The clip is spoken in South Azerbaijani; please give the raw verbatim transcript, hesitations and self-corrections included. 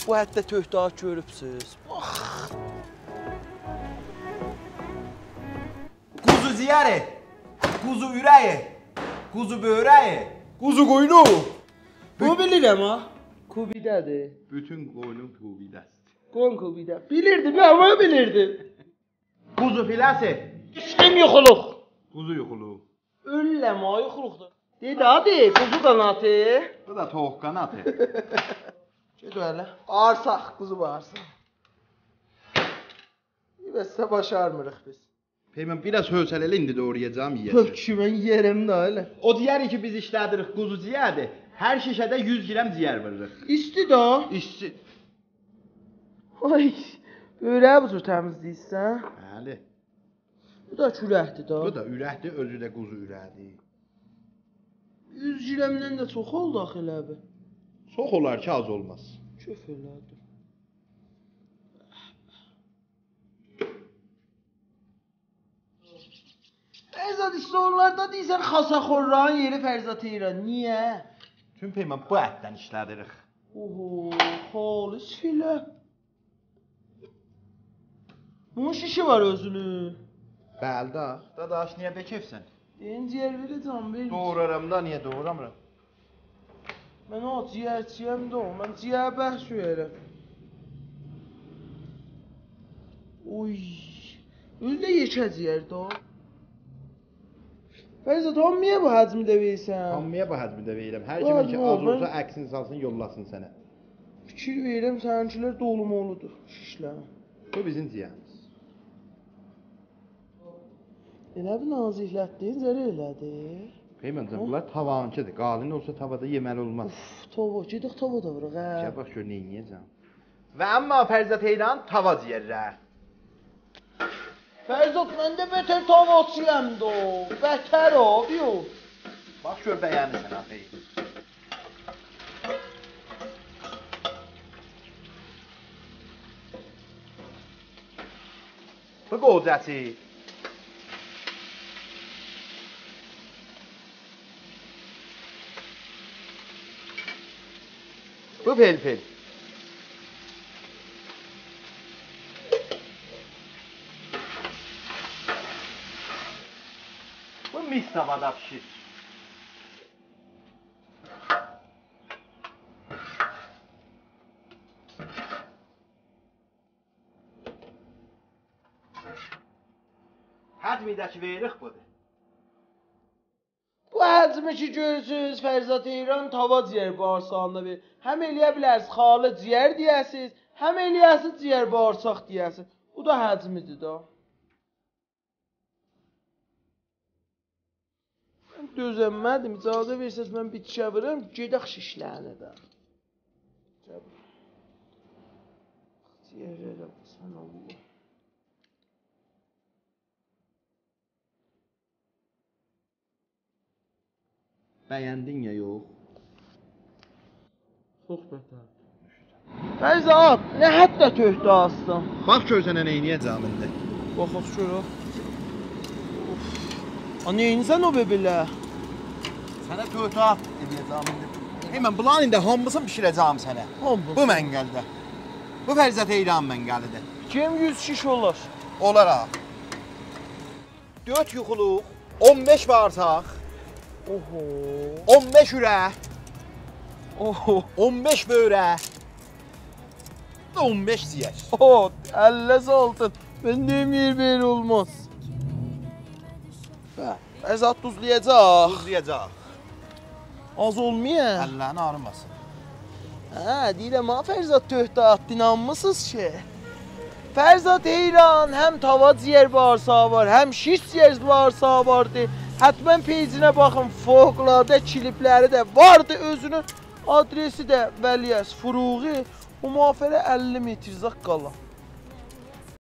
بو حدده تؤهداعی گؤروبسوز؟ باخ. قوزو جیگری، قوزو اوره‌یی، قوزو بؤیره‌یی، قوزو قوینو. بو بیلیرم ها. کوبیده‌دیر. بوتون قوینون کوبیده‌سی‌دیر. قویون کوبیده. بیلیردیم، یا، بونو بیلیردیم. قوزو فیله‌سی. ایچدیم یوخولوق. قوزو یوخولوق. اؤللم ها، یوخولوقدور. دئ ده، دئ، قوزو قاناتی. بو دا تویوق قاناتی. گئت او ائله. باغیرساق، قوزو باغیرساق. بس ده باشارمیریق بیز. پیمان، بیر آز حوصله ائله، ایندی دوغرایاجاغام، یئیه‌سن. تؤک کی، من یئیه‌رم ده ائله. او جیگری کی بیز ایشله‌دیریک، قوزو جیگری‌دیر. هر شیشه‌ده یوز گرم جیگر ووروروق. ایستی ده. ایستی. آی، بؤیره‌یی بو جور تمیزله‌ییرسن؟ بلی. بو دا کی اورکدیر ده. بو دا اورکدیر، اؤزو ده قوزو اوره‌یی‌دیر. یوز گرمدن ده چوخ اولدو آخی ائله بیل. چوخ اولار کی، آز اولماز. کؤف ائله‌دی. فرزاد، ایشته اونلاردا دئییرسن خاصاخورلارین یئری، فرزاد حیران. نییه؟ چونکی پیمان، بو اتدن ایشله‌دیریک. اوهو، خالص فیله. بونون شیشی وار اؤزونون. بلی ده. داداش، نییه بی‌کئفسن؟ دئیین، جیگر وئره‌جم، وئر. دوغرارام دا، نییه دوغرامورام؟ من او جیگرچی‌یم ده او، من جیگری بس سئوه‌رم. اوی، اؤزو ده یئکه جیگردیر او. فرزاد، هامییا بو حجمده وئریرسن؟ هامییا بو حجمده وئریرم. هر کیمین کی آز اولسا، عکسینی سالسین، یوللاسین سنه. فیکیر وئریرم، سنینکیلر دولو مولودور، شیشلر. بو بیزیم جیگریمیز. ائله بیل نازیکلتدین، زر ائله‌دی. پیمان جان، هه؟ بونلار تاوانینکی‌دیر. قالین اولسا تاوادا یئمه‌لی اولماز. اوف، تاوا، گئدک تاوادا ووراق، هه. گل باخ گؤر نئینیه‌جم. و اما فرزاد حیران تاوا جیگرلر. فرزاد، من ده بتر تاواچی‌یام دا. بتر آبی او. باخ گؤر بیه‌نیرسن آخی. بو قوجاسی. بو فلفل. بو میس تاوادا پیشیر. حجمی ده کی وئریریک بودور. بو حجمی کی گؤرورسونوز، فرزاد حیران تاوا جیگر باغیرساغیندا وئریر. هم ائلیه بیلرسینیز خالی جیگر دئیه‌سینیز، هم ائلیه‌سینیز جیگر باغیرساق دئیه‌سینیز. بو دا حجمی‌دیر دا. من دؤزنمه‌دیم، اجازه وئرسز من بیر تیکه وورام، گئدک شیشلرینه ده. جیگرلره باخ سن، الله. بیندین یا یوخ؟ چوخ بتر. فرزاد، نه حدده تؤهداعی آسدین؟ باخ گؤر سنه نئینیه‌جم ایندی. باخاق گؤرک. اوف. آ، نئینیسن او بئبئله؟ سنه تؤهداعی ائلیه‌جم ایندی. ائ، من بونلارین ایندی هامیسینی بیشیره‌جم سنه. هامی. بو منقلده. بو فرزاد حیران منقلی‌دیر. کیم یوز شیش اولار؟ اولار ها. دؤرد یوخولوق، اون بئش باغیرساق، اوهو، اون بئش اورک، اوهو، اون بئش بؤیرک، اون بئش جیگر. اوهو، الله سالسین. من دئمیر بئله اولماز. هه، فرزاد دوزلایاجاق. دوزلایاجاق. آز اولمایا؟ اللرین آغریماسین. هه، دئییرم ها، فرزاد تؤهداعی آتدی، اینانمیسینیز کی. فرزاد حیران هم تاوا جیگر باغیرساغی وار، هم شیش جیگر باغیرساغی واردی. حتماً پیجینه باخین، فوق‌العاده کلیپلری ده واردی اؤزونون. آدرسی ده ولیعصر فروغی، ام‌آفره اللی متر، زاققالا.